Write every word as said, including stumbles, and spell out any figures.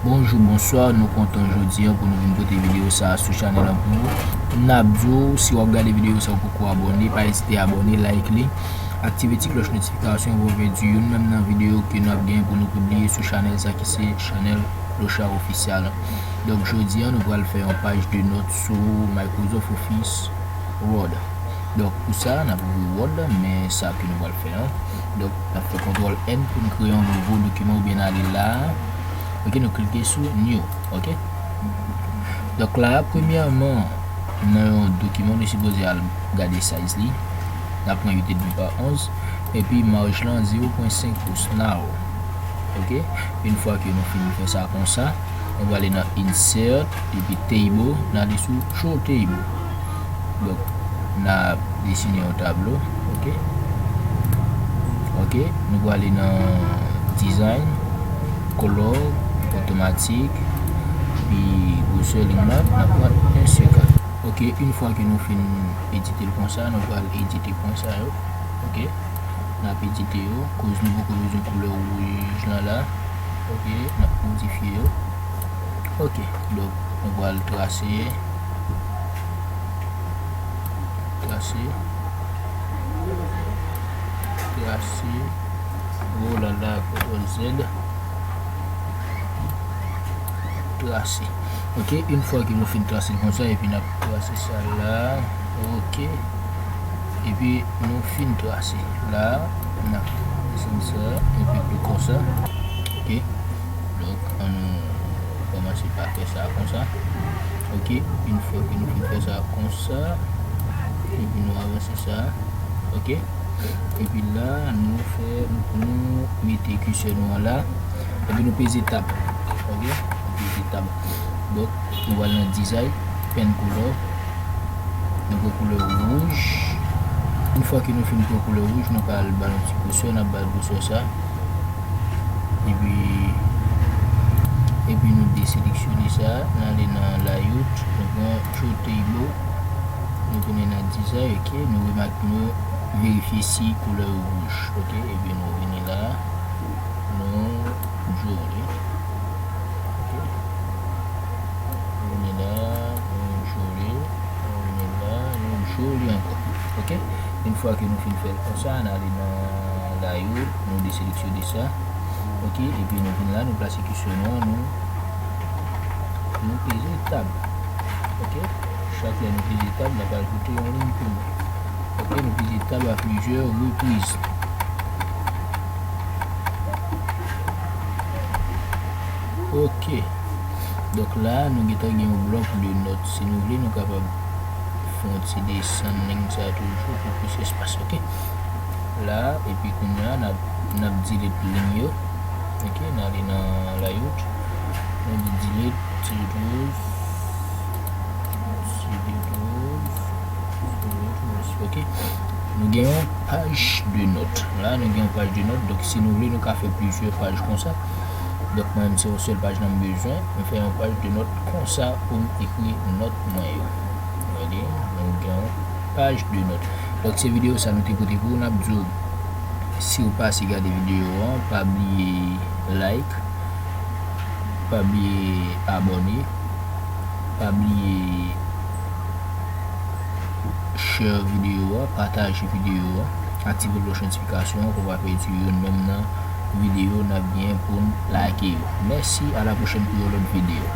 Bonjou, bonswa, nou kontan jodi a pou nou vin pote videyo sa a sou chanèl an pou ou. N ap di w, si w ap gade videyo sa a ou poko abòne, pa ezite abòne, like li, aktive ti klòch notifikasyon pou w pèdi youn menm nan videyo ke n ap gen pou nou pibliye sou chanèl sa ki se chanèl Clochard Official. Donk, jodi a, nou pral fè yon paj de nòt sou Microsoft Office Word. Donk, pou sa, n ap ouvri Word la, men sa ke nou pral fè an. Donk, n ap fè kontwòl N pou n kreye yon nouvo dokiman oubyen n ale la. Ok, nou klike sou New. Ok. Donk la, premyèman, nan yon dokiman, nou sipoze al gade size li. N ap pran uit edmi pa onz. Epi marj lan, zewo pwen senk pous. Now. Ok. Yon fwa ke nou fin fè sa konsa, nou prale nan Insert, epi Table, n ale sou Show Table. Donk, n ap desine yon tablo, ok? Ok, nou prale nan Design, Color, Automatic, epi gwosè liy lan, n ap pran yon sèk. Ok, yon fwa ke nou fin edite l konsa, nou pral edite pwen sa yo, ok? N ap edite yo, koz nou poko bezwen koulè wouj lan la. Ok, n ap modifye yo. Ok, donk, nou pral trase. Trase. Trase. Oh la la, kontwòl Z. Trase. Ok, yon fwa ke nou fin trase l konsa, epi n ap trase sa la. Ok. Epi nou fin trase. La, n ap desann sa, epi tou konsa. Ok. Donk, ann nou kòmanse pa fè sa konsa. Ok. Yon fwa ke nou fin fè sa konsa, epi nou avanse sa. Ok. Epi la, nou fè, nou mete kisè nou an la. Epi nou peze tab. Ok? Nou peze tab. Donk, nou pral nan Design, Paint Color. Nou pran koulè wouj. Yon fwa ke nou fin pran koulè wouj, nou pral ba l yon ti gwosè, n ap ba l gwosè sa. Epi, epi nou deseleksyone sa, n ale nan Layout, nou pran Show Table, nou tounen nan Design, ok, nou remake, nou verifye si koulè yo wouj, ok, epi nou vini la, nou joli, ok, nou vini la, nou joli, nou vini la, nou joli ankò, ok. Yon fwa ke nou fin fè l konsa, n ale nan Layout, nou deseleksyone sa, ok, epi nou vin la, nou plase kisè nou an, nou, nou peze tab, ok. Chak lè nou peze tab, l ap ajoute yon liy pou nou. Ok, nou peze tab a plizyè repriz. Ok. Donk la, nou gentan gen yon blòk de nòt. Si nou vle, nou kapab fè yon ti desann liy sa toujou pou plis espas, ok. La, epi kounye a, n ap, n ap delete liy yo. Ok, n ale nan Layout. Nou di delete, delete rows, delete rows, delete rows. Ok. Nou gen yon paj de nòt. La, nou gen yon paj de nòt. Donk, si nou vle, nou ka fè plizyè paj konsa. Donk, mwen menm, se yon sèl paj lan m bezwen. Mwen fè yon paj de nòt konsa pou m ekri nòt mwen yo. Gade, nou gen yon paj de nòt. Donk, se videyo sa nou te pote pou ou. N ap di w, si w pase gade videyo an, pa bliye like, Pa bliye abòne, pa bliye share videyo a, pataje videyo a, aktive kloch notifikasyon an pou w pa pèdi youn menm nan videyo n ap gen pou n like yo. Mèsi, a la pwochèn pou yon lòt videyo.